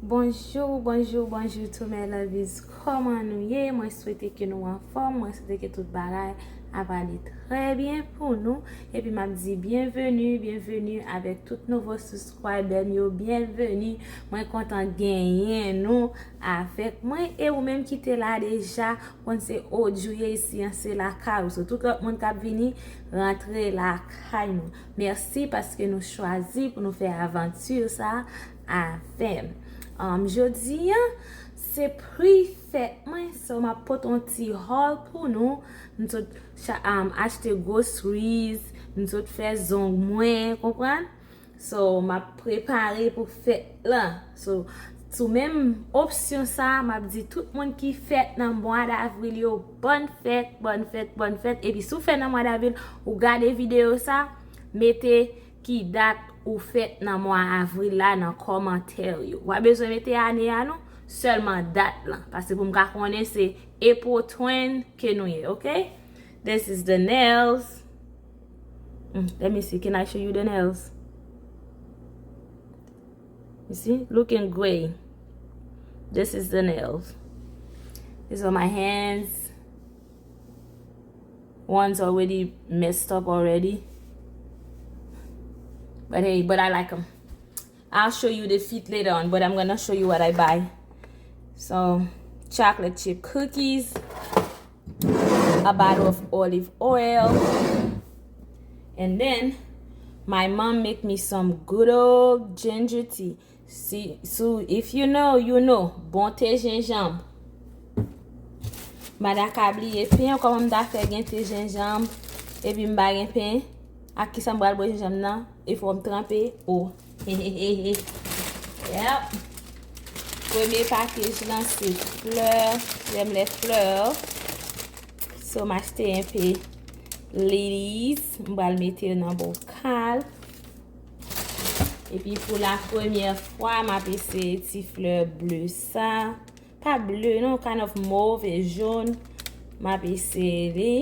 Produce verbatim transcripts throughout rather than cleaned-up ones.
Bonjou, bonjou, bonjou tou mes lovies. Kòman nou ye? Mwen swete ke nou anfòm, mwen swete ke tout bagay ap ale trè byen pou nou. Epi m ap di byenveni, byenveni avèk tout nouvo subscriber m yo, byenveni. Mwen kontan genyen nou avèk mwen. E ou menm ki te la deja, konn se Odjouye isi an, se lakay ou. So, tout lòt moun k ap vini, rantre lakay nou. Mèsi paske nou chwazi pou nou fè avanti sa avè m. Um, jodi a, se pri fèt mwen, so m ap pote yon ti haul pou nou. M sot cha- um, achte groceries, m sot fè zong mwen, konprann? So, m ap prepare pou fèt lan. So, sou menm opsyon sa, m ap di tout moun ki fèt nan mwa davril yo, bòn fèt, bòn fèt, bòn fèt. Epi si w fèt nan mwa davril, ou gade videyo sa, mete ki dat ou fèt nan mwa avril la nan kòmantè yo. W a bezwen mete ane a non, sèlman dat lan. Paske pou m ka konnen se April twenty ke nou ye, oke? This is the nails. Mm, let me see, can I show you the nails? You see? Looking gray. This is the nails. These are my hands. One's already messed up already. But hey, but I like them. I'll show you the feet later on, but I'm gonna show you what I buy. So, chocolate chip cookies, a bottle of olive oil, and then my mom make me some good old ginger tea. Si, so, if you know, you know. Bon te jenjanm. M pa ta ka bliye pen an, kòman m ta fè gen te jenjanm, epi m pa gen pen. Ak kisa m pral bwè jenjanm nan? E fò m tranpe. O. Yep. Premye pakej lan se flè. J'aime les fleurs. So, m achte enpe lilies. M pral mete yo nan bokal. Epi pou la premyè fwa, m ap eseye ti flè ble sa. Pa ble non, kind of mauve e jòn. M ap eseye li.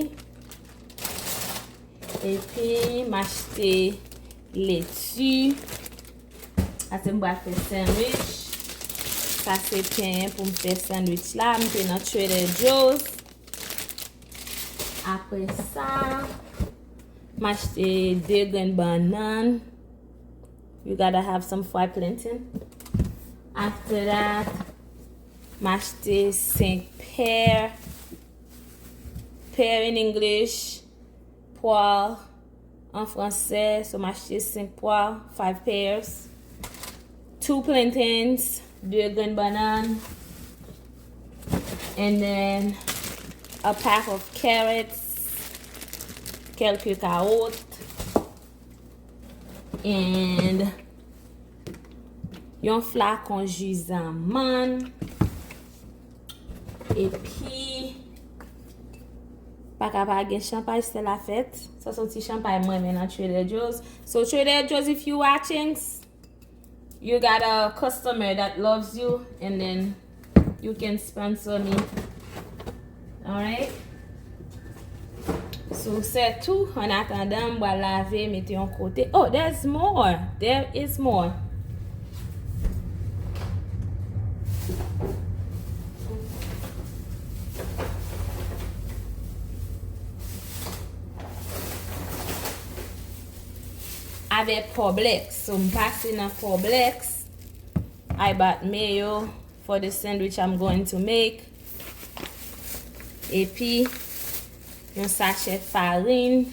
Epi m achte leti. Paske m pral fè sandwich. Sa se pen pou m fè sandwich la. M te nan Trader Joe's. Apre sa, m achte de grenn bannann. You gotta have some fried plantain. After that, m achte senk pè. Pear in English, pwa an fransè. So, m achte senk pwa, five pears. Two plantains, de grenn bannann. And then a pack of carrots, kèlke kawòt. And yon flakon ji zanmann. Epi, pa ka pa gen chanpay, se la fèt. Sa se yon ti chanpay mwen renmen nan Trader Joe's. So, Trader Joe's, if you watching, you got a customer that loves you, and then you can sponsor me. Alright? So, c'est tout. An atandan, m pral lave, mete yon kote. Oh, there's more. There is more. Avè Publix. So, m pase nan Publix. I bought mayo for the sandwich I'm going to make. Epi, yon sachè farin.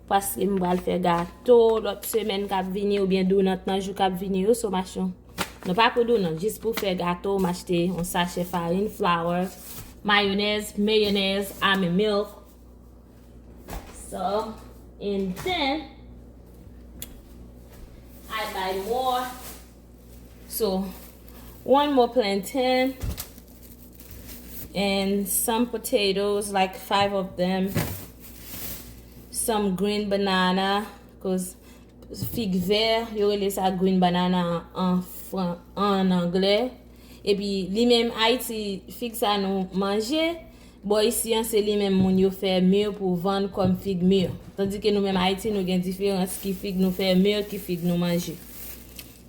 Paske m pral fè gato lòt semèn k ap vini oubyen donut nan jou k ap vini yo, so m achte yon. Non, pa pou donut, jis pou fè gato, m achte yon sachè farin, flour, mayonèz, mayonnaise, almond milk. So, and then, I buy more. So, one more plantain and some potatoes, like five of them. Some green banana, 'cause fig vè, yo rele sa green banana an fran-, an anglè. Epi, li menm Ayiti, fig sa nou manje, bò isi an, se li menm moun yo fè mir pou vann kòm fig mir. Tandike nou menm Ayiti, nou gen diferans ki fig nou fè mir, ki fig nou manje.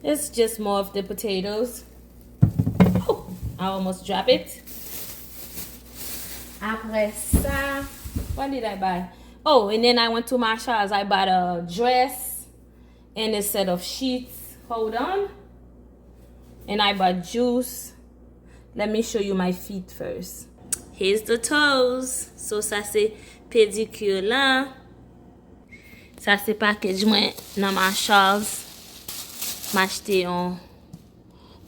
It's just more of the potatoes. I almost drop it. Apre sa, what did I buy? Oh, and then I went to Marshalls. I bought a dress and a set of sheets. Hold on. And I bought juice. Let me show you my feet first. Here's the toes. So sa se pedicure la. Sa se package mwen nan Marshalls. M achte yon,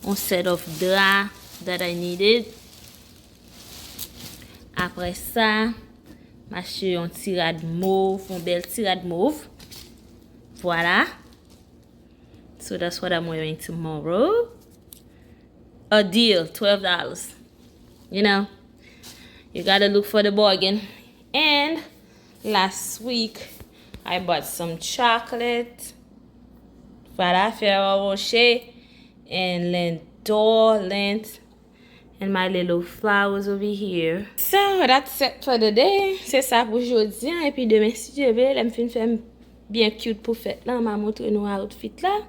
yon set of dra that I needed. Apre sa, m achte yon ti rad mov, yon bèl ti rad mov. Vwala. So that's what I'm wearing tomorrow. A deal, twelve dollars. You know, you gotta look for the bargain. And last week, I bought some chocolate. Vwala, Ferrero Rocher and Lindor, Lindt, and my little flowers over here. So, that's it for the day. Se sa pou jodi an, epi demen, si Dye vle, lè m fin fè m byen cute pou fèt lan, m a montre nou outfit la.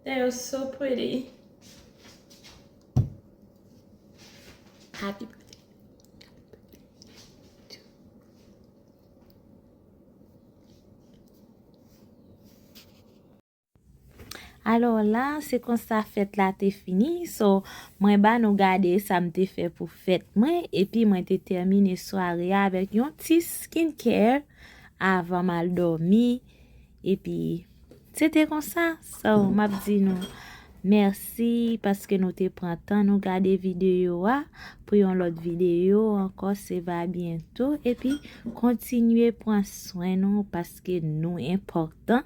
They are so pretty. Happy birthday. Alò la, se konsa fèt la te fini. So, mwen ba nou gade sa m te fè pou fèt mwen. Epi mwen te tèmine sware a avèk yon ti skincare avan m al dòmi. Epi, se te konsa. So, m ap di nou mèsi paske nou te pran tan nou gade videyo a. Pou yon lòt videyo ankò, se va byento. Epi, kontinye pran swen nou paske nou enpòtan.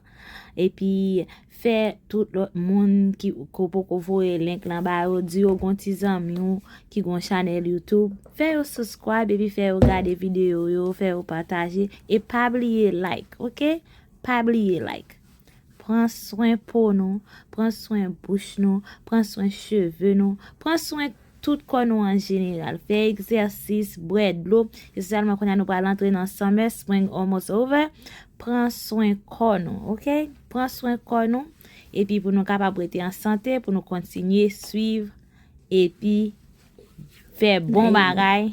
Epi, fè tout lòt moun ki, ke w poko voye link lan ba yo, di yo gon ti zanmi w ki gon chanèl YouTube. Fè yo subscribe epi fè yo gade videyo yo, fè yo pataje. E pa bliye like, oke? Pa bliye like. Pran swen po nou, pran swen bouch nou, pran swen cheve nou, pran swen tout kò nou an jeneral. Fè egzèsis, bwè dlo. Espesyalman kounye a nou pral antre nan summer, spring almost over. Pran swen kò nou, oke? Pran swen kò nou. Epi pou nou kapab rete an sante, pou nou kontinye swiv epi fè bon bagay.